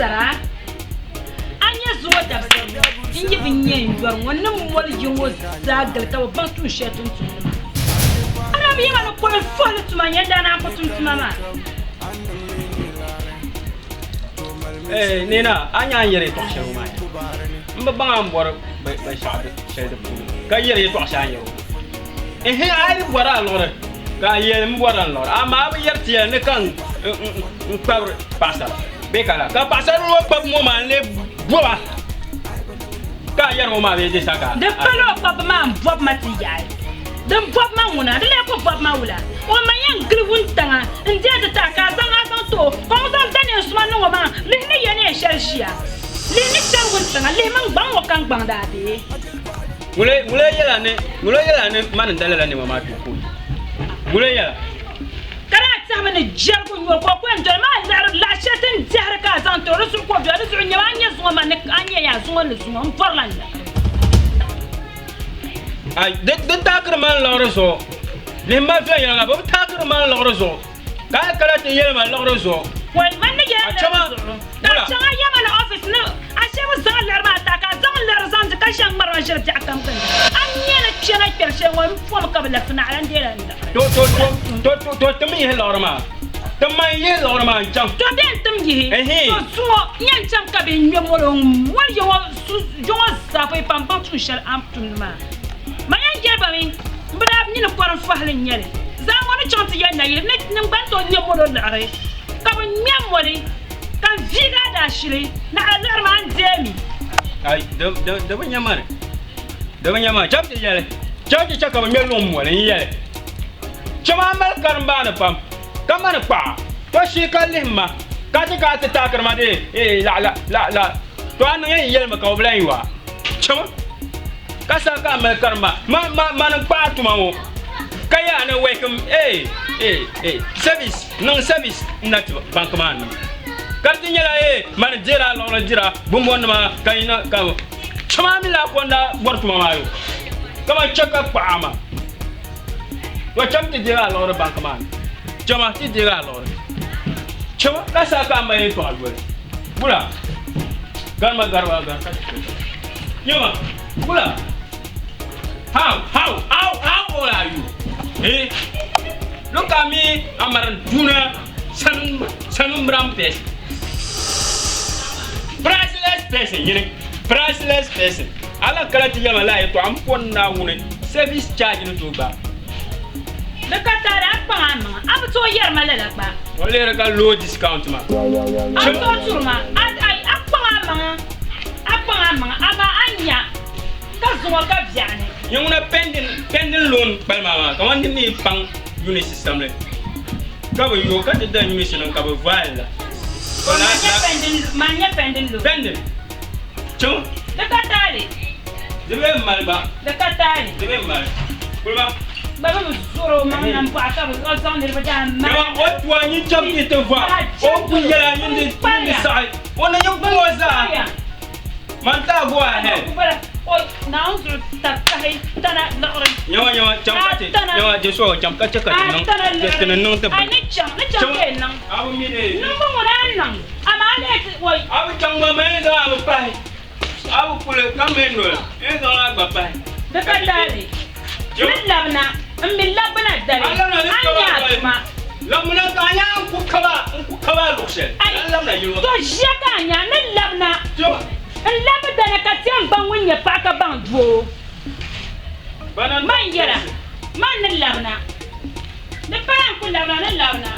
paɣasara, a nya zuŋɔ dabisili ŋɔ n yi bi nya n yɔri ŋɔ ni moli yi ŋɔ zaa gili ka bi baŋ tuun shɛli ti ni tumdi maa. A daa bi yɛma ni koli fɔhili tuma n-nyɛ n daa naan ku tum tuma maa. Eh, Nina, a nya a ni yɛri yɛtɔɣ shɛli ŋɔ maa ya? M bi baŋ a ni bɔri binshɛɣu shɛli di puuni ka yɛri yɛtɔɣ shɛli a ni yɛri ŋɔ. Ɛhɛn, a yi bɔri a liɣiri ka a yɛli m bɔrila n liɣiri, amaa a bi yɛri ti yɛli ni ka n kpabiri paɣisara bee ka laa. Ka paɣisaribila ŋɔ kpabi ŋɔ maa n-lee bɔb a ka a yɛri ŋɔ maa bee di sa ka a. Di pala o kpabbu maa m-bɔbi ma ti yaɣi. Din bɔbi ma ŋuna, di lee ku bɔbi ma wula? O ma yɛn gili wuntaŋa n-deei ti tahi ka a zaŋ a zaŋ ti o, ka o zaŋ daneen suma niŋ o maŋa. Lihi ni ya neen shɛli ʒiya. Lihi ni chani wuntaŋa, lihi mini gbaŋ ŋɔ ka n gbaŋdi a bee? Ŋula yɛla ni ŋula yɛla ni mani n-da lala nɛma maa ti o ka o yi. Ŋula yɛla. Ka daa tɛhimi ni jɛrigu n-nyɛ o ka o ku yɛn doli maa liɣiri laɣ shɛli ti ni dɛhiri ka a zaŋ ti o di zuɣu ka o doli di zuɣu nyama a nya zuŋɔ maa ni a nya yaa zuŋɔ ni zuŋɔ m bɔrila n liɣiri. Ai, di di taakiri ma n liɣiri zuɣu. Lihi ma viɛnyɛliŋga, bɛ bi taakiri ma n liɣiri zuɣu. Ka a yi kana ti yɛli ma liɣiri zuɣu. Wai, man ni yɛli A chama, liɣiri zuɣu. Ka wula? a chaŋ a yɛma ni office ni a shɛba zaŋ liɣiri maa ti a ka a zaŋ liɣiri zaŋ ti ka shɛŋ ŋmari ma ʒiri biɛɣu kam gindi. A nya ni kpɛna kpɛri shɛli ŋɔ m-pom ka bi lafi naɣila n-deela n liɣiri. To, to, to, to, to, to ti mi yihi liɣiri maa. Ti ma n-yihi liɣiri maa n-chaŋ. To bɛ n-tim yihi. Ɛhii. To zuŋɔ n yɛn chaŋ ka bɛ ŋme molo n-moli ya ŋɔ su ya ŋɔ zaa pɔi pam baŋ tuun shɛli a ni tumdi maa. Man yɛn yɛli ba mi, m bi daa mi ni kɔrim fɔhili n-nyɛ li. Zaa ŋɔ ni chaŋ ti yɛli nayili ni n gba ni tooi ŋme molo liɣiri, ka bɛ ŋme moli, ka n viigi a daashili naɣila liɣiri maa n-deei mi. Ai, di, di, di bi nya mani. Di bi nya mani. Cham ti yɛli, cham ti chɛ ka bɛ ŋme luŋ moli n-yɛli. Cham a mali karimbaani pam, ka mani kpaɣa, to shee ka lihim ma, ka ti ka a ti taakiri ma dee, ee, la, la, la, la. To a niŋ yɛn yɛlimi ka o bi lahi yo a. Cham ka sa ka a mali karimba, ma, ma, mani n-kpaɣi tuma ŋɔ, ka yaa ni wɛkim, ee, ee, ee, service, niŋ service n-na ti banki maa ni. Ka di ti nyɛla, ee, mani deeri a liɣiri dira bumbɔnnima ka yi niŋ ka cham a mi lahi ko n-daa bɔri tuma maa yo, kaman chɛ ka kpaɣi a maa. To cham ti deegi a liɣiri banki maa ni. Chama ti deegi a liɣiri. Chama ka sa ka a ma yɛltɔɣa yoli. Wula? Garima garima gar ka ti chɛ. Nyama, wula? How, how, how, how old are you? Eh? Look at me, I'm a junior, sanumram person. Priceless person, you know? Priceless person. Ala kala ti yɛma la yɛtɔɣa m pɔni Naawuni service charge ni tooi gbaai. Di ka taali a kpaŋ a maŋa, a bi tooi yɛri ma lala gba. O lihiri ka low discount maa. A bi tooi turi ma, a ai a kpaŋ a maŋa, a kpaŋ a maŋa amaa a ni nya ka zuŋɔ ka biɛɣu ni. Nyɛ ŋuna pending pending loan kpalima maa kamani din mi paŋ unit system li ka bi yo ka ti da units nim ka bi vaai la. Man nyɛ pending loan. Pending. Chaŋ. Di ka taali. Di bee m-mali gba. Di ka taali. Di bee m-mali. Kuli ba. Gba bɛ bi zɔr o maŋ nambɔɣu ka bɛ o zaŋ niriba daa mali. Dama o tua nyin chaŋ ti ti va. O ku yɛla nyin di nyin di saɣi. O ni nyin kum o zaa. Man ti a go ahead. O Naawuni zuɣu tabisahi tana liɣiri. Nyama nyama chaŋ ka ti nyama di so chaŋ ka chɛ ka ti niŋ ti ni niŋ ti bini. A ni chaŋ ni chaŋ ka yi niŋ. A bi mi ni. Niŋbu ŋuni a ni niŋ. Amaa a lee ti wai. A bi chaŋ gba mali zaŋ a bi pahi. A bi kuli ka mali noli n zaŋ a gba pahi. Di ka taali. Ni labina n mi labbina dali a ni nya a tuma. Labina ka a nya n ku kaba n ku kaba a luɣ shɛli. Ai to ʒiya ka a nya ni labina n labbi dali ka ti yɛn baŋ ŋun nyɛ paɣa ka baŋ doo. Man yɛra man ni labina. Di pala n ku labina ni labina.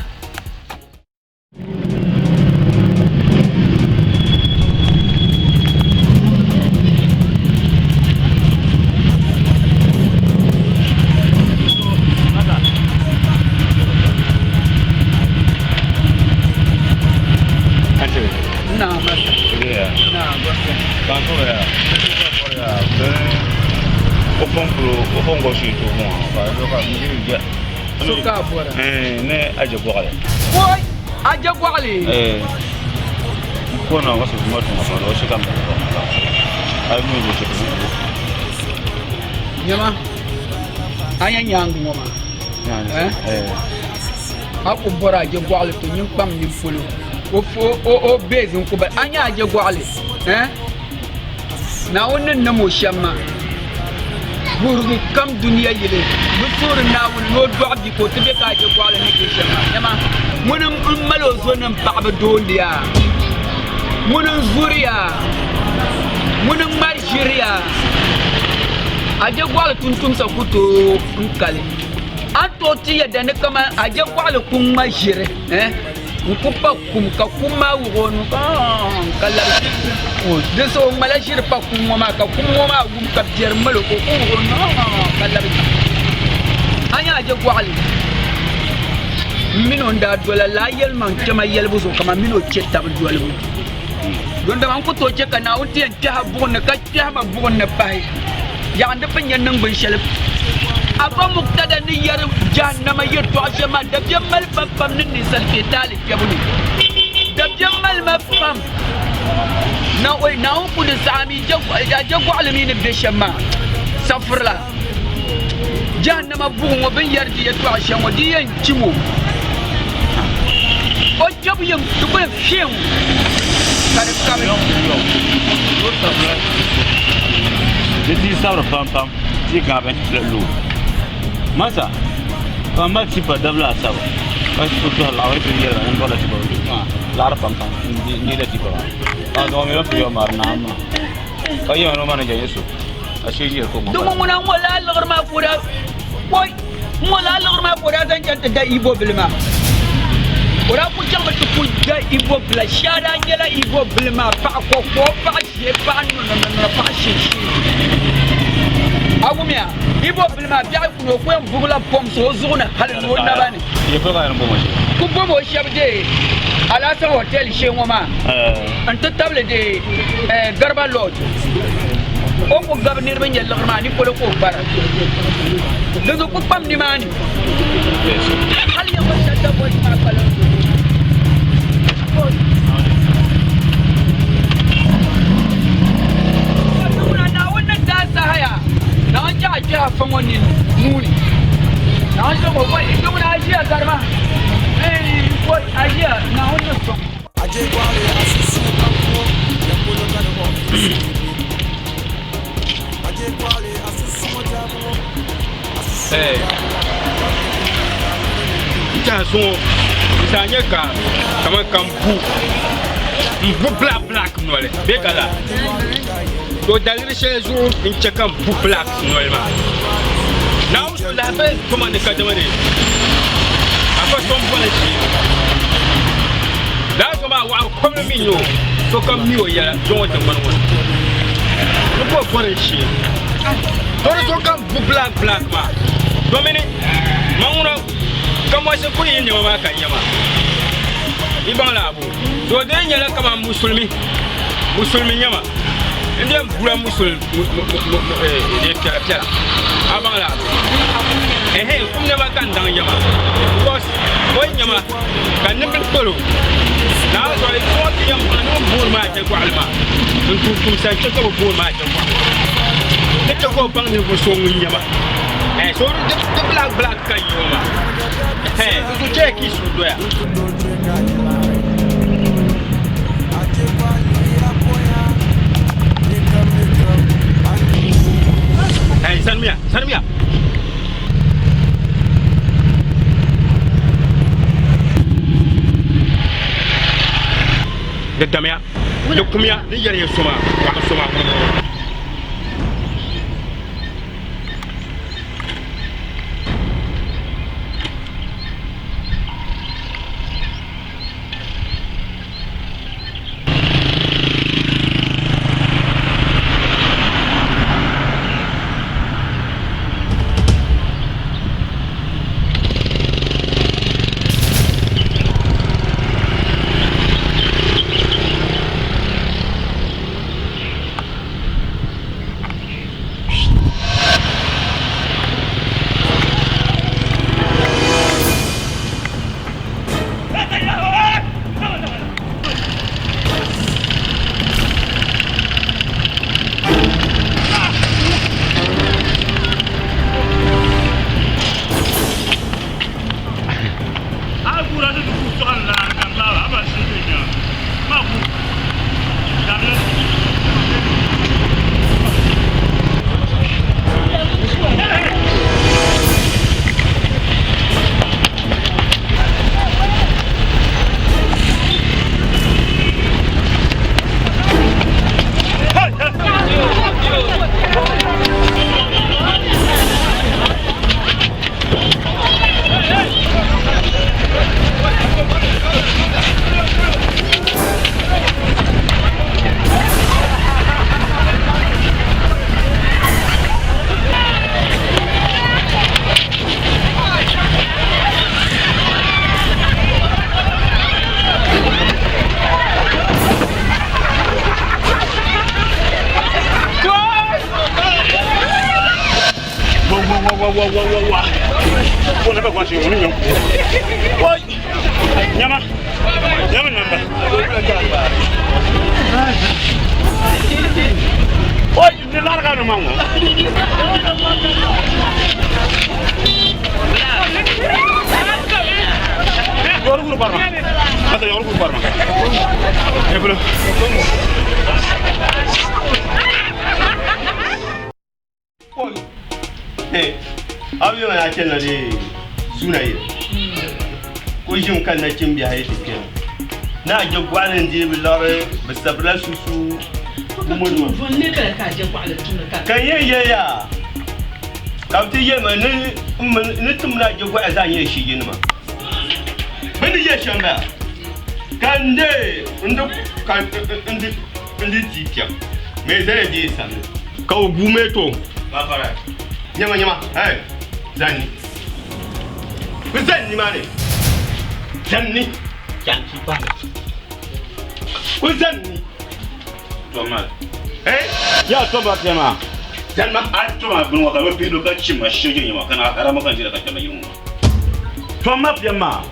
So ka a bɔra? Ni a je gɔɣili. Koi! A je gɔɣili? N kona ka so tuma tuma ka o shika mali ka a mi bo shika bo. Nyama, a nya nyaangi ŋɔ maa? Eh? A ku bɔri a je gɔɣili to nyin kpaŋ nyin polo. O base n ku bala. A nya a je gɔɣili eh? Naawuni ni nam o shɛm maa. Wuhirigu kam dunia yili bi suhiri Naawuni ni o dɔɣi bia ka o ti be ka a je gɔɣili ni be shɛm maa. Nyama, ŋuni m-mali o zonim paɣiba doondi ya? Ŋuni n-zuri ya? Ŋuni n-ŋmari ʒiri ya? A je gɔɣili tumtumsa ku tooi n kali. A ni tooi ti yɛda ni kaman a je gɔɣili ku ŋma ʒiri eh? N ku pa kum ka kum maa wuɣi o nuu ka labi di zuɣu o ŋmala ʒiri pa kum ŋɔ maa ka kum ŋɔ maa wum ka biɛri mali o ka o ku wuɣi o nuu ka labi a nya a je gɔɣili m mini o n daa dola laa yɛlimaŋ kpɛma yɛlibu zuɣu kaman mini o chɛ tabi dolibu don dama n ku tooi chɛ ka Naawuni ti yɛn kpɛhi a buɣim ni ka kpɛhi ma buɣim ni pahi yaɣa n di pun nyɛ niŋgbun shɛli Afa Muktada ni yɛri jahannama yɛltɔɣa shɛm maa dabiɛm mali pam pam ni ninsal kpee taali kpɛbu ni. Dabiɛm mali ma pam. Naawuni ku di saha mi a je gɔɣili mi ni be shɛm maa safirila. Jahannama buɣim ŋɔ bɛ ni yɛri di yɛltɔɣa shɛm ŋɔ di yɛn chim o. O kpɛbu yɛm di ku yɛn fiɛm ka di kabi. Di ti sabiri pam pam ti ka bɛ la lu masa ka ma ti pa dabla asabu ka su to la wa ti yɛra n bɔla ti ba laɣari pam pam n di la ti pa ka do mi la fi yo mar na ma ka yo no ma na ja yesu a shi ji ko Di ŋɔ ŋuna ŋɔ laa liɣiri maa ka o daa koi ŋɔ laa liɣiri maa ka o daa zaŋ chaŋ ti da Igbo bili maa. O daa kuli chaŋmi ti kuli da Igbo bila. Shia daa nyɛla Igbo bili maa paɣa kɔkɔɔ, paɣa ʒee, paɣa nɔnɔnɔnɔ, paɣa shinshiin. A wumya Igbo bili maa biɛɣu kuni o ku yɛn bugila pɔmsi o zuɣu ni hali ni o naba ni. Ku bom o shɛba dee Alasan Hotel shee ŋɔ maa n-ti tabili dee Garba Lodge. O ni ku gabi niriba nya liɣiri maa ni polo ka o gbara. Di zuɣu ku kpam nimaani. Hali ya gba shɛli Daboli maa kpalim zuɣu. Naawuni ni daa saha ya, Naawuni chɛ a kpɛhi afa ŋɔ nini nuu ni. Naawuni chɛ ka o boli Naawuni a ʒiya garima. Eei boli a ʒiya Naawuni ni sɔŋ. N tɛha zuŋɔ n daa nyɛ ka kaman ka n bu n bu black black noli bee ka la to daliri shɛli zuɣu n chɛ ka n bu black noli maa Naawuni so lahabali tuma ni kadama ni afa so n boli ʒii laa so maa waɣiri kobili mi nyɛ o sokam mi o yɛla zuŋɔ tiŋgbani ŋɔ ni n ko bori n shee to di zuɣu ka n bu black black maa domini man ŋuna kamɔsi kuli yi nɛma maa ka n nyɛ maa yi baŋ la abu to di nyɛla kaman musulimi musulimi nyɛma n den bula musul piɛla piɛla a baŋ la abu ehe kum nɛma ka n daŋ nyɛma because o yi nyɛma ka nimbili kpalo naa zuɣu zuɣu ti yɛn baŋ ni o booni maa chɛ gɔɣali maa n tum tumsa n chɛ ka bi booni maa chɛ gɔɣali ni chɛ ka o baŋ ninvuɣu so ŋun nyɛma eh so di black black ka yi o maa eh di zuɣu chɛ ka yi suhu doya. Hey, sanmiya, sanmiya. Di damiya, di kumiya, di yɛliya so maa, waɣa so maa. wa wa wa wa. Ko na ba kwa shi wani nyam. Wai. Nyama. Nyama namba. Oi, ni larga no mango. Yoru guru parma. Mata yoru guru parma. Ebulo. A bi ma yaa chɛni di suuna yili ko ʒim ka nachimbihi yi ti kpɛna ni a je gɔɣali n-deei bi liɣiri bi sabirila susu ka n yɛn yɛli yaa ka bi ti yɛli ma ni tim ni a je gɔɣa zaa nyɛla shiijinima bɛ ni yɛli shɛm bala ka n deei ka n di tii piɛm mɛ zaya deei samli ka o guui mɛ to nyama nyama hey zanni bi zanni maa ni zanni janti pahi ku zanni Toma. Eh? Ya toma piɛma. Zanni ma. A toma bin wa ka bi pihido ka chima shege nyama kana harama kan jira ka chama yiŋ Toma piɛma.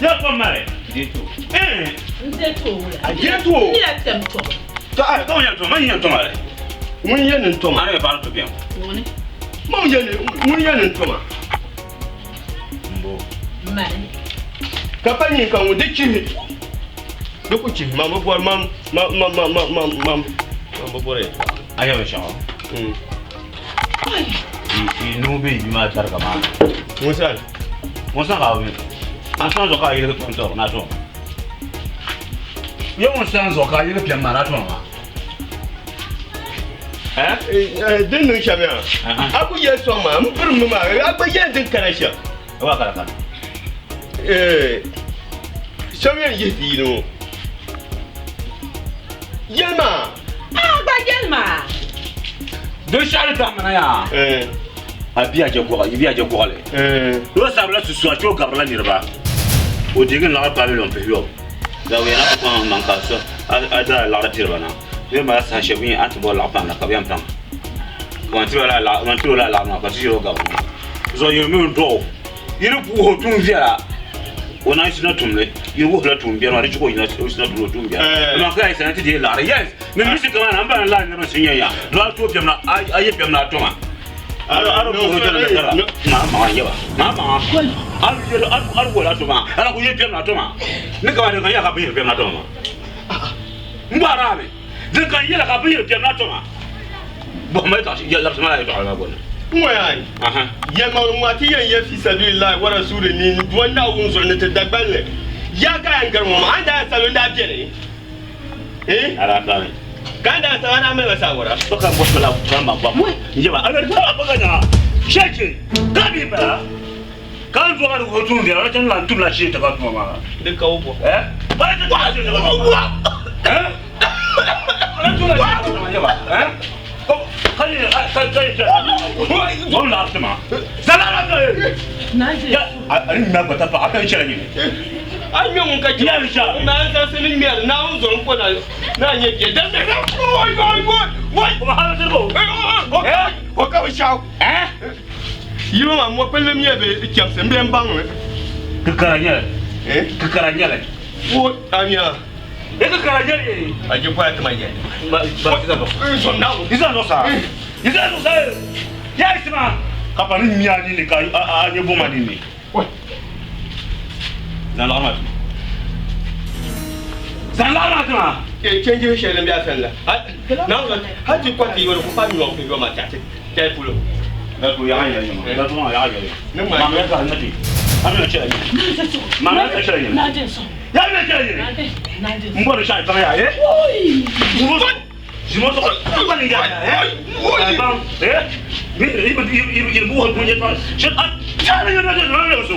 Ya toma re. Eh. N de to wula. A je to. Ni la piɛm tɔm. To a to ya toma yin toma re. Ŋun yɛ nin toma. Ana ya to piɛm. Ŋuni. Ŋun yɛ nin ŋun yɛ nin toma. Mbo. Mani. Ka pa nyin ka ŋun di chihi. Di ku chihi ma bi bɔri ma ma ma ma ma ma ma ma bi bɔri. Aya ba shawo. I nu be bi ma tar kama. Ŋun sani. Ŋun san ka bi. An san zo ka yiri piɛm to na to. Ye ŋun san zo ka yiri piɛm ma na to ma. Eh? Din niŋ shɛm yaa. A ku yɛli sɔŋ maa n pirimi maa a gba yɛli din kana shɛm. Wa kala kala. Shɛm yɛn yihi ti yili ŋɔ. Yɛli maa. A gba yɛli maa. Do shɛli ta mana yaa. A biya je gɔɣa, i biya je gɔɣali. Do sabila susu a cho gabirila niriba. O degi laɣari paai miliɔn pihiyobu. Zawiya na ku kpaŋ maŋ ka so a daa laɣari tiriba na. Niriba maa saha shɛli bi nyɛ a ti bɔri laɣa paŋ na ka bi yɛn paŋ. Ka ban tiri o laa laɣari maa ka ti ʒiri o gabiri maa. Zuɣu yiri mi n-dɔɣi o. Yiri puhi o tuun viɛla. O naan sina tumli. Yiri wuhila tuun biɛri maa di chɛ ka o yina o sina tumli o tuun biɛri. Amaa ka yi sana ti deei laɣari. Yes! Ni misi kamani an bala laa niriba si nyɛ ya. Do a tooi piɛm na a yi piɛm na a toma. Aro puhi o jɛla nasara. Maa maŋa n-nyɛ ba. Maa maŋa. Aro wuhila a toma. Ala ku yi piɛm na a toma. Ni kamani din ka yɛla ka bi yiri piɛm na a toma maa. N bɔhiri a mi. Din ka yɛla ka bi yiri piɛm na a toma. Bɔhima yɛltɔɣa labisi ma lala yɛltɔɣa maa gbunni. N ŋɔ yaa. Yɛlimaŋli ŋɔ a ti yɛn yɛ fi sabilillahi wa rasuli ni n dua Naawuni zuɣu ni ti Dagbanli. Yaa ka yɛn gari ŋɔ maa, a ni daa yɛn salo n daa beni. Eh? Ala kani. Ka n daa salo a daa mali ma saawara. To ka bɔhi la ka ma ba. N yɛba, a bɛ taa ba ka nya. Shɛchi, ka bi bala. Ka n zuɣu ni ko tum viɛla, la lan tum la shee ti ka tuma maa. Di ka o bɔ. Eh? Ba ti tum la shee ti ka tuma maa. Eh? La tum la shee ti ka tuma yɛba. Eh? Ka yi ka ka yi o la tuma. Zala la ka ye. Ya, a ni ŋmɛ gbata pa, a ka yi chɛla nyini. A ŋmɛ ŋun ka chɛ. Ya sha. Maa n zaŋsi ni ŋmɛri Naawuni zuɣu n ko na na nyɛ bia. Dan bɛ wai wai wai wai. O ma hala siribo. O ka bi shɛɣu. Eh? Yino maa mɔpilli nyɛ bɛ chɛmsi n bɛ n baŋ mi. Kikara nyɛli. Kikara nyɛli. Wo amiya. E kikara nyɛli ye. A je bɔra tima yɛli. Ba ba isa zo. N sɔn Naawuni. Isa zo sa. Isa zo sa. Ya isima. Ka pa ni miya ni ni ka a nye boma ni ni. Wai. Zan lɔɣiri ma tuma. Zan lɔɣiri ma tuma. Change shɛli din bɛ a sani la. Naawuni hali ti kɔti yɔri ku pa miliɔn pihiyobu maa chaɣ ti tali polo. La to yaɣa yɛli nyɛma. La to maa yaɣa yɛli. Ni ŋmaa Maa ya ka na ti. A mi na chɛla nyɛma. Maa ya ka chɛla nyɛma. Ya mi na chɛla nyɛma. N bɔri shɛli baŋ ya eh. Zimo sɔgɔ. N kɔni ya eh. Baŋ eh. Bi i bi i i bu hɔ dun yɛ tɔ. Shɛ a ya na ya na ya na ya so.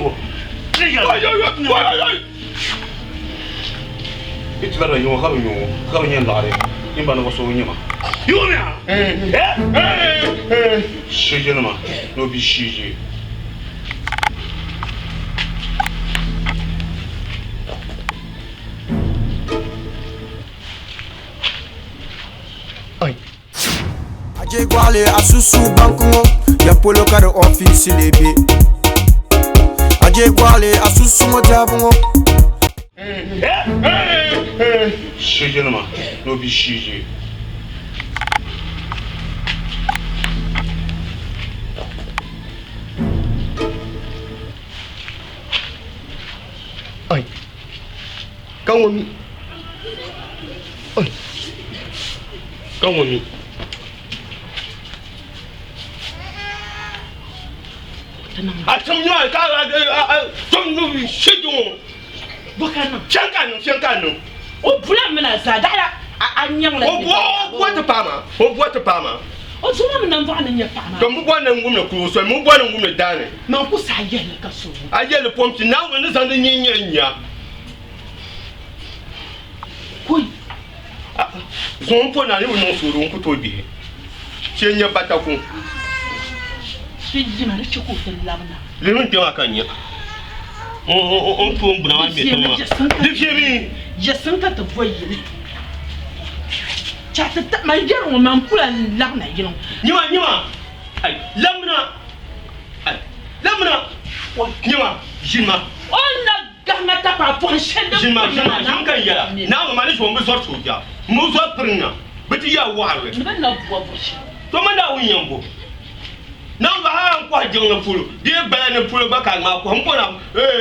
Ni ya. Wai wai wai wai. I ti bari yuŋɔ ka bi yuŋɔ ka bi nyɛ laɣari in ba ni so nyɛma. Yuŋɔ mi ya. Eh. Shije nima n'o bi shije. Aje gɔɣali a susu banku ŋɔ. Ya polo ka di ofiisi lee be? A je gɔɣili a susu ŋɔ diɛbu ŋɔ. Shijenima ni o bi shije. Ai. Ka ŋɔ mi. Ai. Ka ŋɔ mi. A tim nyɔhi ka a tom nu shiji ŋɔ. Fiɛn ka niŋ, fiɛn ka niŋ. O bula mi na zaa daɣila a nyaŋ la. O bua o bua ti paai ma, o bua ti paai ma. O zuŋɔ mi nambɔɣu ni nyɛ paɣa maa. To m bi bɔri ni n wumli kuligu soli, m bi bɔri ni n wumli daani. Man ku saɣi yɛlli ka so wum. A yɛlli pɔmti Naawuni ni zaŋdi nyin nyɛ n nya. Koi. Zuŋɔ m po naa ni bi niŋ suuri n ku tooi gbihi shee n-nyɛ bataku. Ti yima di chɛ ka o ti labina. Lihimi n kpe maa ka n nya o ni tooi gbuna maa ŋmɛ tiŋ maa. Di viɛmi. Yiɣisim ka ti bo yili. Chɛ ti ta man yɛri ŋɔ man kula n-labina yili ŋɔ. Nyima nyima ai labimina ai labimina nyima ʒinima. O ni na gahima tapaɣa pɔhim shɛli din Ʒinima kuli ʒinima maa ʒim ka n yɛla Naawuni maa ni zuɣu m bi zɔri sooja m bi zɔri piriŋa bɛ ti yaa waɣirili. Ni bɛ na bua buɣi shɛli. To ma Naawuni yɛn bo. Naawuni ba hali a ni kɔhi jiŋli polo bee gbala ni polo gba ka a ŋmaai kɔhi m bo na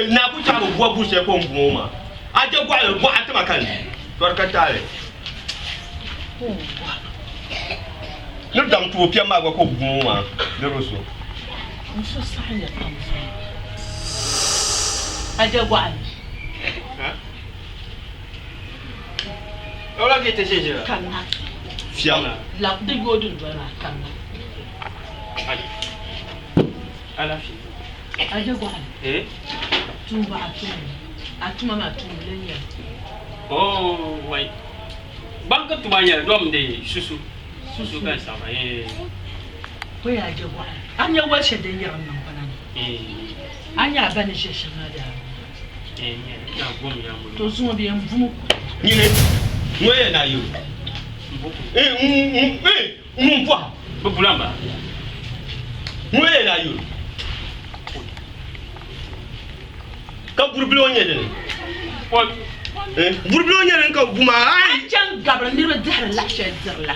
naa ku chaɣi bi bua buɣi shɛli ka o ni bum o maa. A je gɔɣili bɔɣa ti ma ka ni tɔri ka taali. Ni daŋ ti o piɛm maa gba ka o bum o maa di bi so. N so saɣinya pam zuɣu. A je gɔɣili. Kanna. Fiɛm. La di yooi dundoli maa kanna. A je gɔɣili. Tuuba a tuma ni. A tuma maa tuuni lan nyɛli. Oh, wai. Banki tuma nyɛli dom de susu. Susu ka n saɣima eh. Ko yaa je gɔɣili. A nya wali shɛli din yɛri n niŋ bana ni. A nya a ba ni ʒe shɛm maa bee a bi nya? Eh, nya. Na gom ya mbolo. To zuŋɔ bee n bumi ku. Nyini ŋɔ yɛn na yi o. Eh, eh, ŋun bɔha. Bɛ bula ma. Ŋɔ yɛn na yi o. Ka burubili o nyɛ dini? Burubili o nyɛ dini ka bu maa ai. A chaŋ gabiri niriba dihiri laɣ shɛli dirila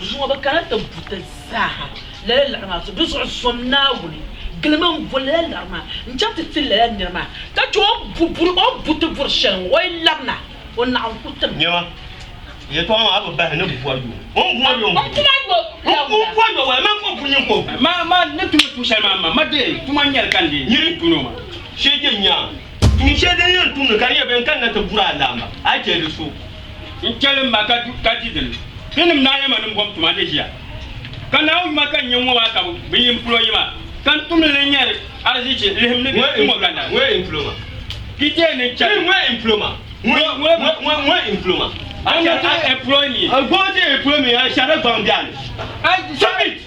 zuŋɔ bɛ kana ti bu ti zaaha lala liɣiri maa zuɣu. Di zuɣu zom Naawuni gilimi m-bu lala liɣiri maa n-chaŋ ti ti lala nira maa ka chɛ o ni bu ti buri shɛli ŋɔ o yi labina o naɣ n-ku tim. Nyama, yɛtɔɣa maa a bi bahi ni bu a yo. O ni bu a yo O ni tuma yo N bu a yo wala man ka o bu nyin ka o bu. Ma ma ni tuma tu shɛli maa ma ma dee tuma n-nyɛli ka n dee Nyini tuno maa. Shee je nyaa tuun shɛli din yɛn tumdi ka di nyɛ bɛn kanna ti buri a laamba a yi chɛ di so. N chɛli m ma ka di dini. Tinim naa yɛma ni m-bom tuma ni ʒiya. Ka Naawuni yuma ka n nya ŋɔ maa ka bɛ yi m polo yi maa, ka n tumdi li n-nyari arizichi lihim ni bɛ ŋɔ ka na. Ŋɔ in polo maa. Kite ni chɛli. Ŋɔ in polo maa. Ŋɔ in polo maa. A ni ti employ me. A go ti employ me, a shɛhira gbaŋ bɛni. Stop it!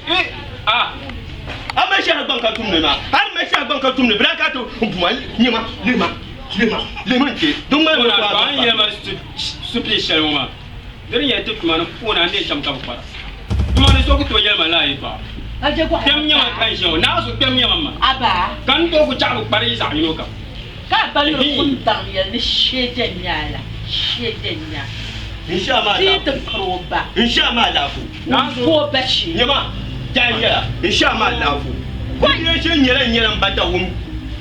Ah. A mali shɛhira gbaŋ ka tumdi maa. A ni mali shɛhira gbaŋ ka tumdi, bɛ daa ka ti m buma nyɛma, lihima, lihima, lihima n-chɛ. Din ŋmani Ŋɔ na ba n yɛli ma supili shɛli ŋɔ maa. Di ni nyɛla ti tuma ni puuni a ni shɛm ka bi kpara. Tuma ni so ku tooi yɛli ma lala yɛtɔɣa. Kpɛm nyɛma ka n ʒiya ŋɔ, naa so kpɛm nyɛma m ma. Ka n tooi ku chaɣi bi kpari yi zaɣ yino kam. Ka a ba luri kum daŋ yɛli ni shee je nya la, shee je nya. Ti yi ti piri o ba. N shee maa laafu. Ŋun bo o ba shee. Nyɛma, jahi nyɛla n shee maa laafu. N shee nyɛla n nyɛla m ba da wum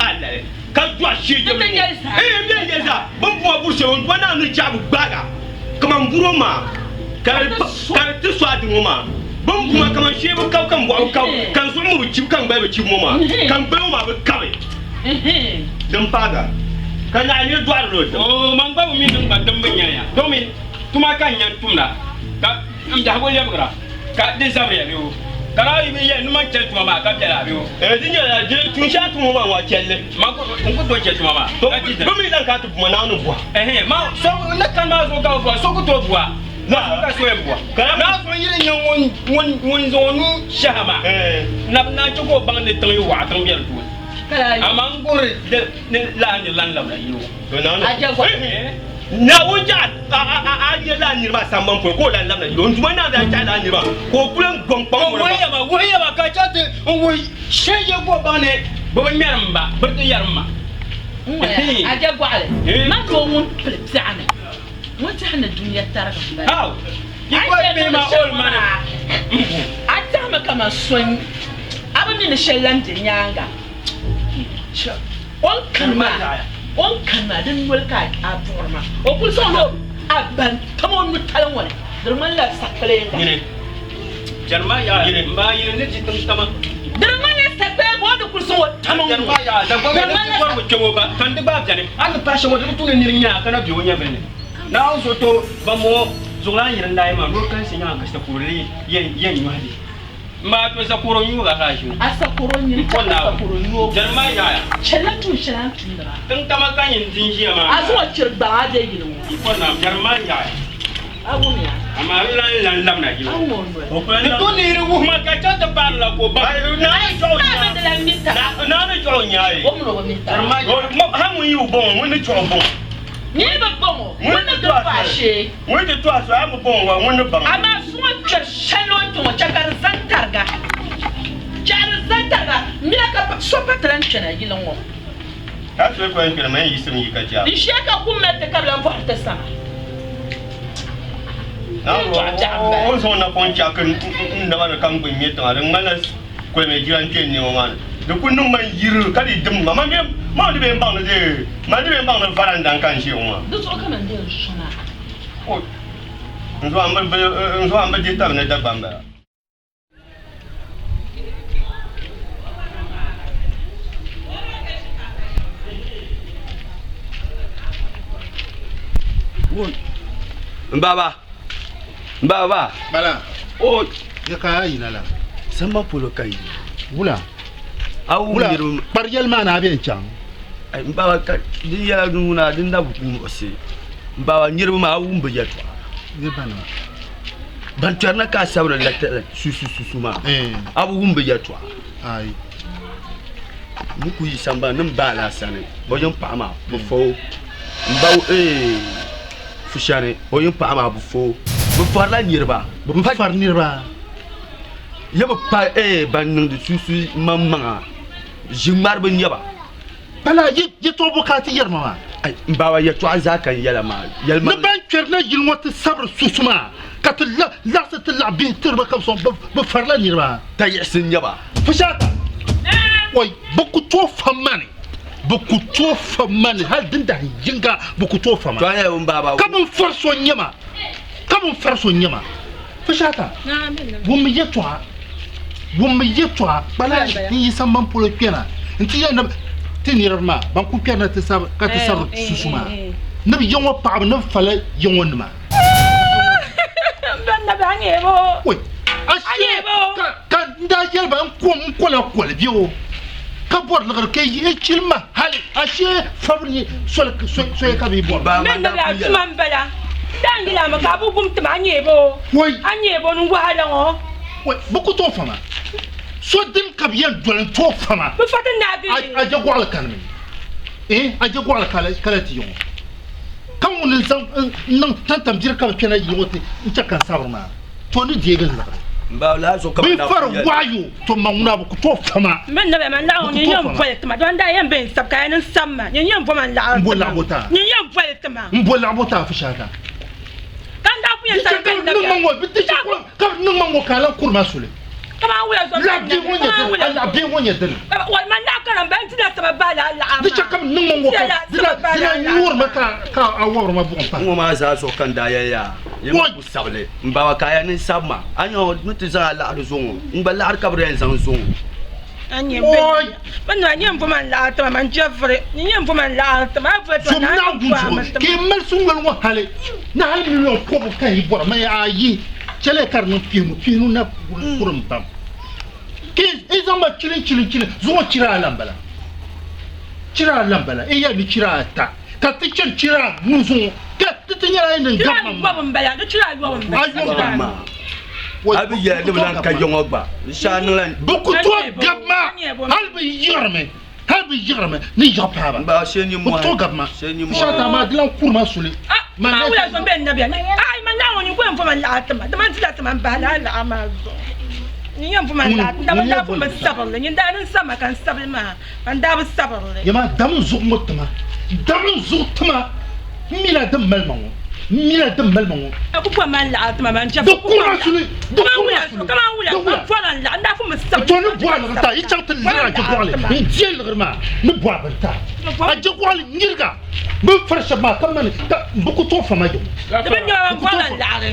a lali ka dɔɣi shee je Ti nyɛli zaa. Ee, n bɛ nyɛli zaa. Bɛ ni bɔri buri shɛli o ni bɔri naai ni chaɣi bi gbaaga kaman buri o maa ka di ti so a di ŋɔ maa. Bɛ ni bu ma kaman shee bi kabi ka n bɔɣu bi kabi ka n zuɣu mi bi chibi ka n gbali bi chibi ŋɔ maa ka n gbali ŋɔ maa bi kabi din paaga ka naai niri dɔɣiri o tim. Oo man gba bi mi niŋ gba din bi nya ya domi tuma ka n nya n tumda ka n biɛhigu lɛbigira ka di zabiriya bee o ka daa yi bi yɛli ni man chɛli tuma maa ka biɛla bee o. Ee di nyɛla di tuun shɛli tuma maa ŋɔ chɛli li. Man ku n ku tooi chɛ tuma maa To ka di bi mi zaŋ ka ti buma Naawuni buha. Ɛhɛn ma so ni kani maa zuɣu ka bi buha so ku tooi buha na zuɣu ka so yɛn buha naa zuɣu yi di nyɛ ŋun ŋun ŋun zaŋ o nuu shɛha maa na bi naan chɛ ka o baŋ ni tiŋ yi waɣa tiŋ bɛ di puuni amaa n guhiri ni lala niri lan labina yili o. To Naawuni. Naawuni chɛ a a yɛli a niriba a sambani polo ka o lan labina yili o. N Duuma Naawuni daa chɛ a niriba ka o kuli n-gɔŋ kpaŋ o Wuhi ya ma, wuhi ya ma ka chɛ ti n wuhi shee ye ka o baŋ ni bɛ bi ŋmɛri m ba, bɛ ti yɛri m ma. N ŋɔya, a je gɔɣili, man doo ŋun pili piɛɣu ni, ŋun tɛhi ni dunia tarigi m-bala. How? Yi gɔli bihi maa old money m bu. A tɛhimi kaman so a bi mi ni shɛli lan be nyaaŋa. O ni kani maa, o ni kani maa, din noli ka a buɣiri maa. O kuli zaŋla a ban tam o nutali ŋɔ ni, di di ŋmanila sakpiliŋga. Nyini, Jɛrima yaɣa, m ba yili ni di tiŋ tama. Di di ŋmanila sakpiliŋga o ni kuli zaŋ o tam o nuu. Jɛrima yaɣa, Dagbaŋ ni di bɔrigu kpe ŋɔ ba, ka n di gbaai beni. A ni pahi shɛm ŋɔ, di bi tu ni nir nya a ka na be o nyɛvili ni. Naawuni zuɣu to bambɔŋɔ zuɣulan yiri n-daa yi maa, ni o kalinsi nyaŋa ka sakurili yɛn nyɔhi li. M ba to sakoro nyuuga ka a ʒi ŋɔ. A sakoro nyini N po ka Naawuni. sakoro nyuugu. Jɛrima yaɣaya. Chɛlila tuun shɛli a ni tumdi maa. Tiŋ tama ka nyin di n-ʒiya maa. A zaŋ o chiri gbaŋ a be yili ŋɔ. N po Naawuni. Jɛrima yaɣaya. A wumya. Amaa n lan lan labina yili A ŋɔ. wum o noli. Di tu ni di wuhi ma ka chaŋ ti paari la ka o baŋ. Naa mi di lan mi taba. Naa ni chɔɣu nyaai. O mini o bi mi taba. Jɛrima yaɣaya. Hal ŋun yi bi bɔŋ o, ŋun ni chɔɣu bɔŋ. Nyin bi bɔŋ o, ŋun ni gili faashee. Ŋun ti tu a so, a mi bɔŋ o, ŋun ni baŋ o. Amaa suŋɔ kpɛri shɛli o kpe ŋɔ, chɛ ka di zani tariga. Chɛ ka di zani tariga. Mila ka so pa ti lan kpɛna yili ŋɔ. Ka so ku lan kpɛna, man yiɣisimi yi ka chɛ a. N ʒiya ka kum mali ti ka bi lan bɔhiri ti sama. O ni zaŋ o napɔŋ chaki n naba ni ka n gbi ŋme tiŋa, di ŋmanila kolimi jira n-kpe n nɛma maa ni. Di ku niŋ ma yiri ka di dimdi ma. Man di bee m-baŋ ni dee, man di bee m-baŋ ni varanda n-ka n ʒiya ŋɔ maa. Di zuɣu ka man dee n sɔŋ a. N zuɣu a ni bi dihi tabi ni Dagbaŋ bala. N baba n baba bala o ya ka a yina la samba polo ka yi wula a wum wula niriba kpari yɛli maa ni a bɛn chaŋ n baba ka di yɛla ŋuna din na bi ku muɣisi n baba niriba maa a wum bi yɛltɔɣa niriba nima ban kpɛrina ka a sabiri la susu susu maa a bi wum bi yɛltɔɣa ayi n ku yi sambani ni n ba a sani o yiŋ paɣa maa bi fo n ba fushani o yiŋ paɣa maa bi fo bi farila niriba bi fari niriba ya bi pa ban niŋdi susu maŋmaŋa ʒi ŋmariba n nyɛba Bala yɛtɔɣ bɔ ka a ti yɛri ma maa? Ai, m baba, yɛtɔɣa zaa ka n yɛla maa. Ni ban kpɛrina yili ŋɔ ti sabiri susu maa, ka ti laɣisi ti laɣ bihi tiri ba ka bɛ sɔŋ bɛ farila niriba. Tayiɣisi n-nyɛ ba. Fushata, Oi, bɛ ku tooi fa ma ni, bɛ ku tooi fa ma ni hal din dahin yiŋga bɛ ku tooi fa ma. To a nyɛla m baba. Ka bɛ ni fari so n-nyɛ ma, ka bɛ ni fari so n-nyɛ ma. Fushata, Wummi yɛtɔɣa, wummi yɛtɔɣa, kpala n yi sambani polo kpɛna nti yɛli ni ti niriba maa ban kul kpɛrina ti sabi ka ti sabiri susu maa ni bɛ ya ŋɔ paɣiba ni bɛ fala ya ŋɔ nima. Oi, ashee ka n daa yɛli ba n kom n kola koli bɛ o ka bɔri liɣiri ka yi chili ma hali ashee fabili soya ka bɛ bɔri. Oi, bɛ ku tooi fa ma. So din ka bɛ yɛn doli n-tooi fa ma. A je gɔɣili kanimi, eh, a je gɔɣili kala ti yiŋɔ. Ka ŋuni n-zaŋ n-niŋ tantam biri ka bɛ kpɛna yiŋɔ ti n-chɛ ka n sabiri maa, to ni deegi n liɣiri. Bɛ fari wayo, to ma ŋuna bɛ ku tooi fa ma. Bɛ ku tooi fa ma. M bo laɣibu ti a. M bo laɣibu ti a Fushaata. Di chɛ ka bɛ niŋ ma ŋɔ, di chɛ ka bɛ niŋ ma ŋɔ ka a lan kuri ma suli. Laɣ bihi ŋɔ nyɛ dini? A laɣ bihi ŋɔ nyɛ dini? Di chɛ ka bɛ niŋ ma ŋɔ ka di lan nyuuri ma ka a wɔbiri ma buɣim pahi. Ŋɔ maa zaa zuɣu ka n daa yɛli yaa, Yɛma ku sabili m baba ka a ya ni n sabi ma, a nya ni ti zaŋ a laɣiri zo ŋɔ, n gba laɣiri ka bɛ di yɛn zaŋ zo ŋɔ. Zom Naawuni zuɣu ka yi mali suŋoli ŋɔ hali ni hali miliɔn kɔbigu ka yi bɔra man ayi chɛliya ka di niŋ pihinu pihinu na kurim pam ka yi zaŋ ma chilin chilin chilin zuŋɔ chira ala m-bala chira ala m-bala yi yɛli ni chira ata ka ti chani chira anu zuŋɔ ka di ti nyɛla yi ni gabi ma maa ayɔbu maa a bi yɛli ni bi lan ka yiŋɔ gba n shɛŋa niŋla bɛ ku tooi gabi ma hali bɛ yiɣirimi. Hali bi yiɣirimi ni yiɣi paai ba. Bi ku tooi gabi ma. Shɛli maa di lan kuri ma suli. Ma wula zuɣu bɛ nabiya ni ai ma Naawuni ko yɛn fo ma laɣa ti ma dama n dila ti ma n bahi lala laɣa maa zuɣu n yɛn fo ma laɣa dama n daa pun bi sabirili nyin daa ni sa ma ka n sabili maa ka n daa bi sabirili. Yɛma dam n zuɣu ŋɔ tima dam n zuɣu tima n mila din mali ma ŋɔ n mila din mali ma ŋɔ. A ku pɔri ma n laɣa tima ma n chɛ Di kuri ma suli di kuri ma suli kaman wula di wula n pɔri n laɣa n daa pun bi sabili to ni bɔhi liɣiri ta yi chaŋ ti liri a jɛgɔɣili n diɛ liɣiri maa ni bɔhi bini ta a jɛgɔɣili nyiriga Bɛ ni fari shɛba maa ka mani ka bɛ ku tooi fa ma yaŋɔ. Di bi nyɛma ban bɔri la laɣiri.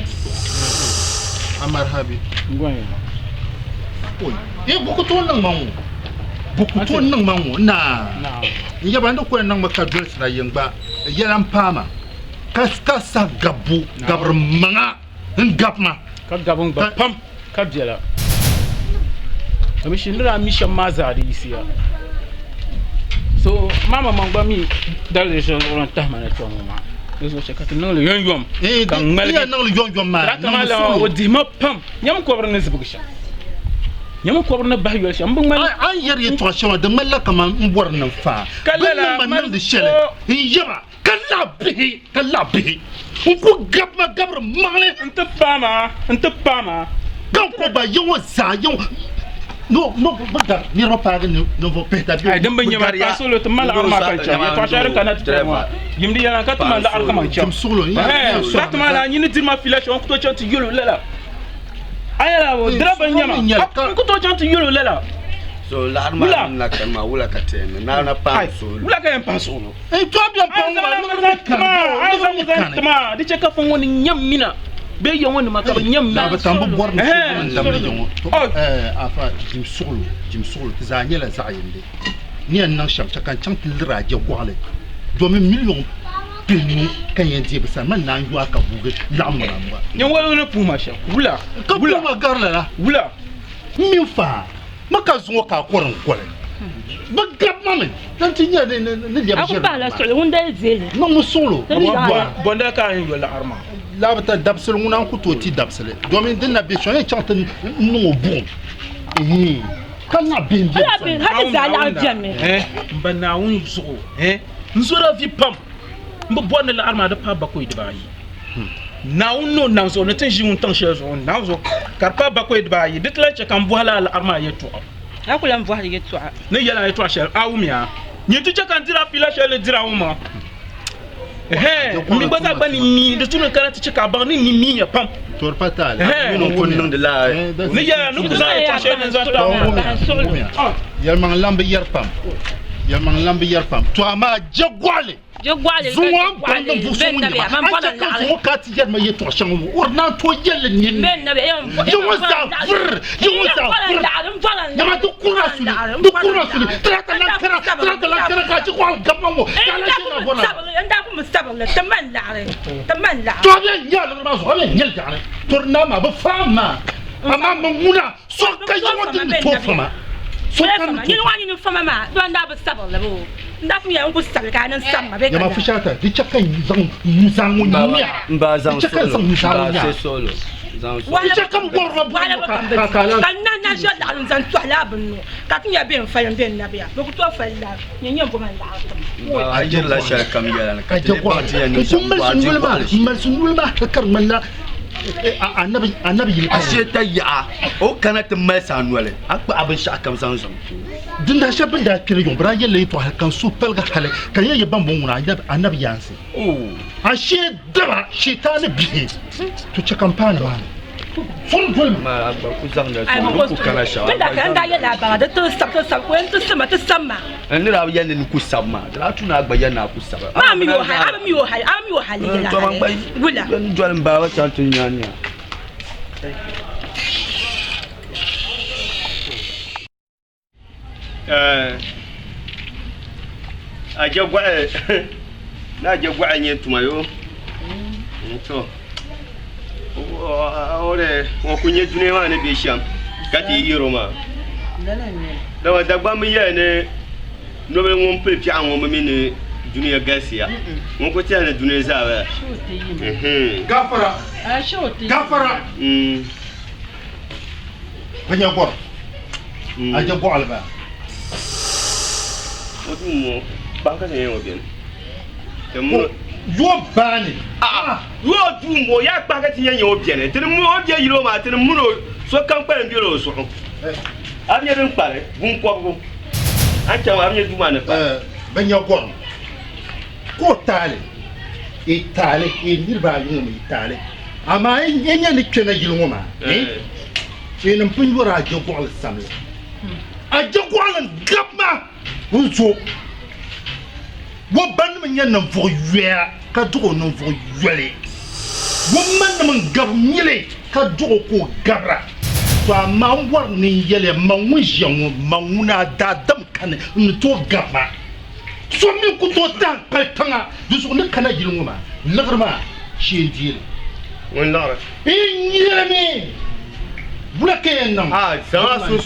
A marhabi. Oi, eh, bɛ ku tooi niŋ ma ŋɔ. Bɛ ku tooi niŋ ma ŋɔ. Naa, n yaba n di ku yɛn niŋmi ka dolisira yin gba yɛla m-paai ma ka ka sahi gabbu gabiri maŋa n-gabi ma. Ka gabi n gba pam ka biɛla. Domi ni daa mi shɛm maa zaa di yiɣisiya. So mama man gba mi daliri shɛli zuɣu din tahi ma na kpɛŋ ŋɔ maa di zuɣu chɛ ka ti niŋli yomyom ka n ŋmaligi. Niŋli yomyom maa. Tirata maa lana o dihi ma pam. Nyami kɔbiri ni zibigi shɛm. Nyami kɔbiri ni bahi yoli shɛm. M bi ŋmani. A ni yɛri yɛtɔɣa shɛŋa di ŋmanila kaman m bɔri ni n faai. Ka Bɛ lala niŋ ma niŋdi shɛli n yaba. Ka laɣ bihi, ka laɣ bihi n-ku gabi ma gabiri maŋli. N ti paai ma, n ti paai ma. Ka n ku ba ya ŋɔ zaa, ya ŋɔ, no, no, bɛ gari niriba paagi ninvuɣ pihita bee Ai, din bi nyɛ ma, gariya. paai solo ti ma laɣiri maa ka n chaŋ. Yɛtɔɣ shɛli din kana ti chani maa, yimdi yɛla ka ti ma laɣiri kaman chaŋ. Tim suɣilo, n yɛn Ɛhɛn, sɔŋ tarata maa laa, nyini diri ma fiila shɛm, n ku tooi chaŋ ti yɛl o lala. A yɛla o, dirɛba n-nyɛ ma, n ku tooi chaŋ ti yɛl o lala. So laɣiri maa ni na kani maa, wula ka ti yɛn niŋ? Naa na paai suɣilo. Wula ka yɛn pahi suɣilo? N to bɛ pɔŋ maa liɣiri mi kani A zaŋ zaŋ tima di chɛ ka fɔŋ ŋɔ ni nyam mina bee ya ŋɔ nima ka bɛ nyam mina. Naa bi tam bi bɔri ni so n damdi ya ŋɔ. To afa jim suɣulo jim suɣulo ti zaa nyɛla zaɣ yindi ni yɛn niŋ shɛm chɛ ka n chaŋ ti liri a je gɔɣili domin miliɔn pihinu ka n yɛn deei bɛ sani man naan yo a ka guugi laɣim ŋɔ na m-ba. Nyin wali ni puhi ma shɛm wula? Ka puhi ma gari lala. Wula? M mini faa. Ma ka zuŋɔ ka a kɔri n kɔli. Bɛ gabi ma mi ka n ti nya ni lɛbi A ku ʒiri pahila suɣili ŋun dali deei li. Niŋmi suɣilo. Bɔndali ka a yɛn yo laɣiri maa? Laabita dabisili ŋuna n-ku tooi ti dabisili domin din na be shɛm yɛn chaŋ ti niŋ o buɣim ihin ka naɣ bihi m-be bɛ sani. Hal ti zaa laɣim bemi. M ba Naawuni zuɣu, n zɔr a vi pam. M bi bɔri ni laɣiri maa di paai bakɔi dibaayi. Naawuni ni o nam zuɣu ni ti ni ʒi wuntaŋ shɛli zuɣu n naai zuɣu ka di paai bakɔi dibaayi, di ti lan chɛ ka m bɔhi lala laɣiri maa yɛtɔɣa. A ku lan bɔhi li yɛtɔɣa. Ni yɛli a yɛtɔɣ shɛli, a wumya? Nyin ti chɛ ka n diri a fiila shɛli ni diri a ŋɔ maa. Ɛhɛn, m mi gba zaa gba ni mi, di tu ni n kana ti chɛ ka a baŋ ni n ni miya pam. Tori pa taali. Ɛhɛn, ni yɛli a ni ku zaŋ yɛtɔɣ shɛli ni n zaŋ ti a ŋɔ maa. Yɛlimaŋli lan bi yɛri pam. Yɛlimaŋli lan bi yɛri pam. To amaa je gɔɣili. Zuŋɔ n baŋ ni buɣisi ŋun nyɛ ma, a chɛ ka zuŋɔ ka ti yɛri ma yɛtɔɣ shɛŋa ŋɔ, o di naan tooi yɛl li nini ni. Yi ŋɔ zaa vuri, yi ŋɔ zaa vuri. Nyama di kuri a suli, di kuri a suli. Tirata lan kana, tirata lan kana ka a chɛ ka o gabi ma ŋɔ, ka a lan ʒe na bɔri a. To a bɛ nya a liɣiri maa zuɣu, a bɛ nya li daɣini. To di naa maa bi faam maa, amaa man ŋuna so ka yi ŋɔ din ni tooi fa ma. So ka ni tooi fa ma. Nyama Fushata, di chɛ ka n zaŋ nuzaa ŋɔ nya. Di chɛ ka n zaŋ nuzaa ŋɔ nya. Di chɛ ka m bɔri ma buɣim ŋɔ ka ka a lan. A je gɔɣili. N ku mali sunyuli maa, m mali sunyuli maa hali ka di ŋmanila anabi yili. Ashe ta yaɣa o kana ti mali sa noli a kpahi binshɛɣu kam zaŋ zaŋ ti o. Din daa shɛba bɛn daa kpɛri yuŋ, bɛ daa yɛlila yɛtɔɣa hali ka n suhu paligi hali ka n yɛn yɛ bambɔŋɔ ŋuna anabi yaansi. Ashee daba, Shiitaani bihi, to chɛ ka m paai nimaani. So ni doli ma. A je gɔɣi ni a je gɔɣi nyɛ tuma yo to o ku nyɛ dunia maa ni be shɛm ka ti yi yɛro maa dama Dagbamba yɛli ni nobili ŋun pili piɛɣu ŋɔ bi mi ni dunia galisiya ŋun ku tɛhi ni dunia zaa bala Gafara gafara Bɛ nya gɔrim, a je gɔɣili baa. O duu ŋɔ kpahi ka ti nyɛ ŋɔ beni. Ti muni. Yo baani. A'a yo duu ŋɔ yaa kpahi ka ti nyɛ ŋɔ beni. Ti ni muni o bɛ yili o maa ti ni muni o sokam kpalim bela o zuɣu. A bi nya din kpari bunkɔbigu a ni chaŋ a bi nya duu maa ni kpari. Bɛ nya gɔrim ka o taali e taali e niriba ayi ŋɔ mi e taali amaa e nya ni kpɛna yili ŋɔ maa e ni pun yɔri a je gɔɣili samli a je gɔɣili n-gabi ma n zo o banima n-nyɛ ninvuɣ yoya ka duɣi o ninvuɣ yoli o manima n-gabi nyili ka duɣi o ka o gabira. To amaa m bɔri ni n yɛli ya, man ŋun ʒiya ŋɔ, man ŋuna a daadam kani n ni tooi gabi ma. So mi ku tooi tahi n kpali tiŋa, di zuɣu ni kana yili ŋɔ maa, liɣiri maa shee n-deei li. Ŋun liɣiri? N yɛlimi, wula ka yɛn niŋ? A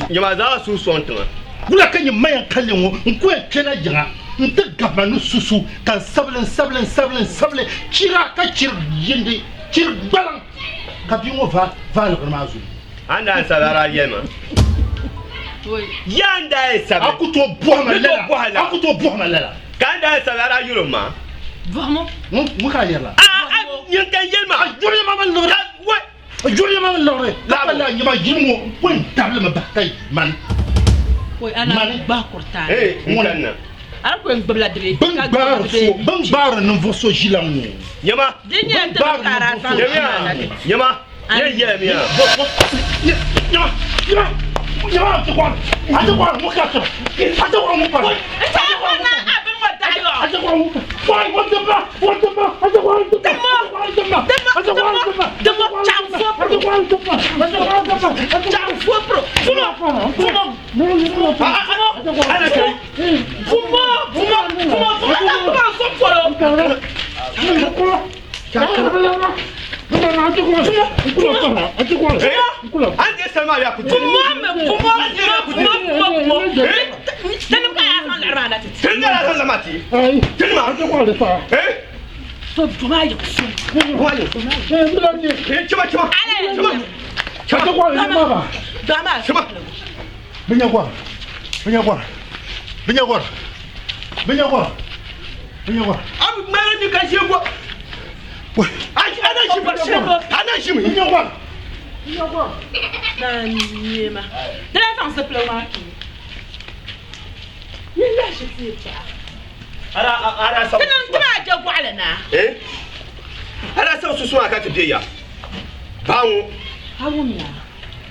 nyama zaŋ a suhu sɔŋ tiŋa. Wula ka nyɛ ma yɛn kalinli ŋɔ n ku yɛn kpɛna yiŋa nti gabi ma ni susu ka n sabili n sabili n sabili n sabili chira ka chiri yindi chiri gbaliŋ ka bia ŋɔ vaai liɣiri maa zuɣu. A ni daa sabi a daa yɛli ma yaa n daa yɛn sabi. A ku tooi bɔhi ma lala. A ku tooi bɔhi ma lala. Ka a ni daa yɛn sabi a daa yɛl o ma. Bɔhimi. Ŋun ka a yɛri la? Nyin ka n yɛli ma. A yuri ma mini liɣiri. A yuri ma mini liɣiri. Ka pa lala nyɛ ma yili ŋɔ n ku yɛn dabili mi bahi ka mani. Oi, a naan gbahi kuri taali. Ee, n kanna. A di ku yɛn gbibila di bee? Bɛ ni gbaari so, bɛ ni gbaari ninvuɣ so ʒilan ŋɔ. Nyama. Di nyɛla ti ni kaari a zaŋ ʒi maa na ti. Nyama. Nyɛ yɛlimiya. Nyama. Nyama. Nyama a ti kɔri. A ti kɔri ŋɔ ka tiri. A ti kɔri ŋɔ pa. N ti a kɔri na a bini ŋɔ dahi yɔ. A ti kɔri ŋɔ pa. Wai, o dimba, o dimba, a ti kɔri dimba. Dimbo. Dimbo. Dimbo. Dimbo. Chaŋ fopro. Chaŋ fopro. Fumo. Fumo. Fumo. Fumo. Fumo. Fumo. Fumo. Fumo. Fumo. Fumo.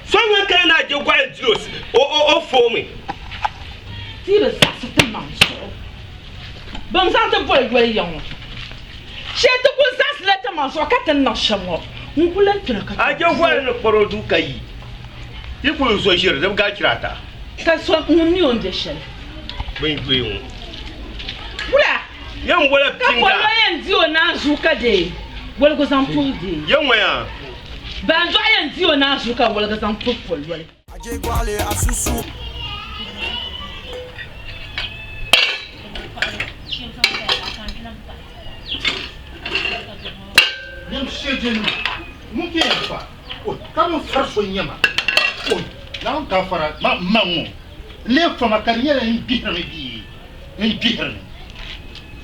So ŋun kana ni a je gɔɣili diri o foomi. Ti bi zaɣisi ti maŋ zuɣu bɛn zaŋ ti boli yoli ya ŋɔ. Shee ti kul zaɣisila ti maŋ zuɣu ka ti ni niŋ shɛm ŋɔ n-kul lan kpina ka ti. A je gɔɣili ni kpɔr o duu ka yi yi kul zo ʒiri di bi gari chira ata. Ka so ŋun mi o ni be shɛli. Bɛn doya ŋɔ. Wula? Yɛn bɔla Ka pinga. polo yɛn di o naanzuu ka deei woligu zaŋ puhi deei. Yɛn ŋɔ yaa. Baanzɔɣu yɛn di o naanzuu ka woligi zaŋ puhi pololi. A je gɔɣili a susu. Nyam shɛjɛnima ŋun ka yɛn fa o ka bi fari so nyɛma o Naawuni ka fara ma ma ŋɔ n lee fama ka di nyɛla n gbihirimi bee n gbihirimi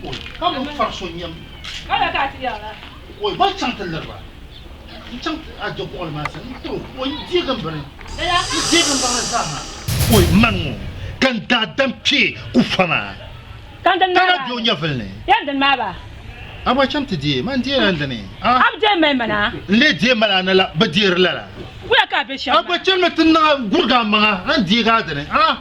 o ka bi fari so nyɛm o ba chaŋ ti liri ba n chaŋ a je kuɣili maa sani n tiri o n deegi n bini n deegi n baŋli zaa ha o man ŋɔ ka n daadam kpee ku fa maa Ka n dini ka maa na ba? be o nyɛvili ni Ya n dini maa ba? A gba chaŋ ti deei ma n deela n dini a A bi deei mali ma na? N lee deei mali a ni la bi deeri lala. Wula ka a be shɛm A gba maa? chanimi ti niŋ gurigi a maŋa a ni deegi a dini a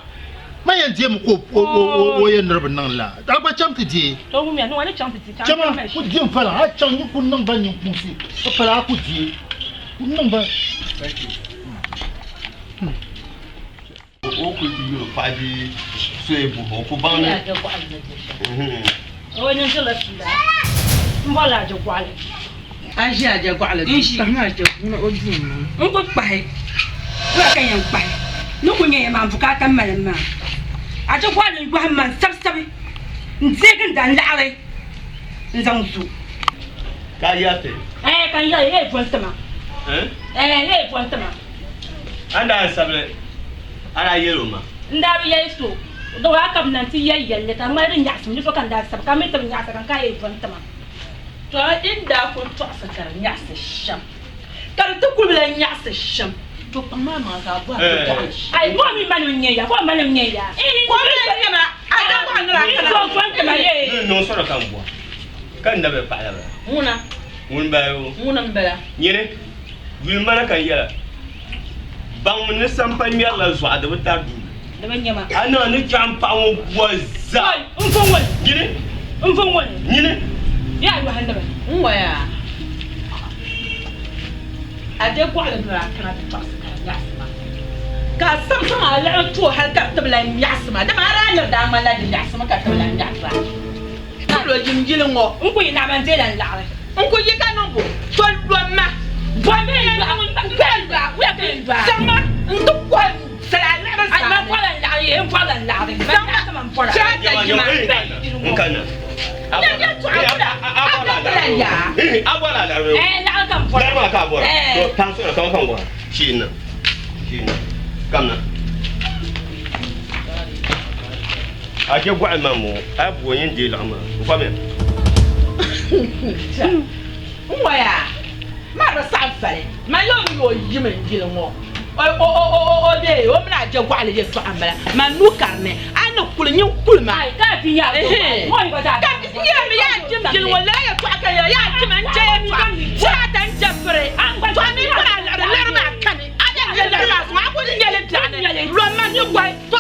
Ma yɛn deemi ka o yɛn niriba niŋ la a gba chaŋ ti deei. To wumya ni ŋɔ ni chaŋ ti di ka n Chama deei mali ku shɛm. di n faliŋ a chaŋ yi ku niŋ ba ninkuunsi ka pali a ku deei ku niŋ ba. O kuli ti yuri paɣa bee so yi buhi o ku baŋ ni. O niŋdila fiila m-bɔrila a je gɔɣili. A ʒi a je gɔɣili duu kpahimi a je ŋuna o duu ŋɔ. N ku kpahi wula ka yɛn kpahi ni ku nyɛ ya maa bukaata mali m maa. A je gɔɣili n-yɔhim ma n-sabisabi n-deegi n dan laɣiri n-zaŋ zo. Ka a yɛri ti? Ɛɛ ka n yɛli ya yi boli ti ma. Ɛɛ ya yi boli ti ma. A ni daa sabili a daa yɛli o ma? N daa bi yɛli so. Dɔɣa ka bi na ti yɛli yɛlli ka ŋmali di nyaɣisim ni so ka n daa sabi ka mi ti bi nyaɣisa ka n ka yɛli bɔni tima. Tɔ in daa kuli tɔɣisi ka di nyaɣisi shɛm ka di ti kuli bi lahi nyaɣisi shɛm to kpaŋ maa maŋa ka a bɔhi ti bɔɣili shɛm. Ai bɔhi mi mani n-nyɛ ya, bɔhi mani n-nyɛ ya. Kom mi n-nyɛ ma, a daa bɔhi nira a kana. Bɔni tima yee. Ni niŋ sɔrɔ ka n bɔhi ka n na bi paɣila bala. Ŋuna. Ŋuni bala yoo. Ŋuni m-bala. Nyini, yuli mana ka n yɛla. Baŋmi ni sampa ŋmɛrila zuɣu di bi tari duu. Di bi nyɛ ma. A niŋ ni chaɣ m paɣa ŋɔ bua zaa. Oi, n vo ŋɔli. Nyini. N vo ŋɔli. Nyini. Yaa yɔhindi mi. N waya. A je gɔɣili noli a kana ti tɔɣisi ka di nyaɣisi ma. Ka a samsa maa laɣim ti o hali ka di ti bi lan nyaɣisi ma, dama a daa niri daa ŋmanila di nyaɣisimi ka ti bi lan nyaɣisi a. Ka lo yim yili ŋɔ. N ku yi naɣima n-deei la n laɣiri. N ku yi ka niŋ bo, to lom ma. Bɔmi n lɔɣi ŋun ba n lɔɣi, wuya ka n lɔɣi. Zaŋ ma n-ti kɔhi sala a liɣiri Ai, man zaani. bɔrila n laɣiri ye, n bɔrila n laɣiri. Man Zaŋ ma nyaɣisi ma n bɔra. chɛ a tajima. N kanna. Nyɛ yɛltɔɣa wula, a bɛ ti lan yaa. A bɔrila a laɣiri. Ɛɛ, laɣiri ka n bɔra. Laɣiri maa ka a bɔra. Ɛɛ. To paŋ sɔrɔ ka n ka n bɔra. Sheena. Sheena. Kamna. A je gɔɣili maa m-bɔŋɔ, a yi bo n-yɛn deei liɣiri maa, n famiya. N waya, maa bi saɣim fali, man yɛli ni o yim n yili ŋɔ, o bee o mini a je gɔɣili yɛltɔɣa m-bala, man nuu ka di ni, a ni kuli, nyin kuli ma. Ka a bia yaa Ka yɛlimi yaa jim yili ŋɔ, lala yɛltɔɣa ka yɛla, yaa jima n-je yɛltɔɣa, shee ata n-je piri, tɔ a mi kpari a liɣiri, liɣiri maa kani, a yɛn nya liɣiri maa suŋ, a kuli nya li biɛɣuni, lom ma ni gɔhi, tɔ.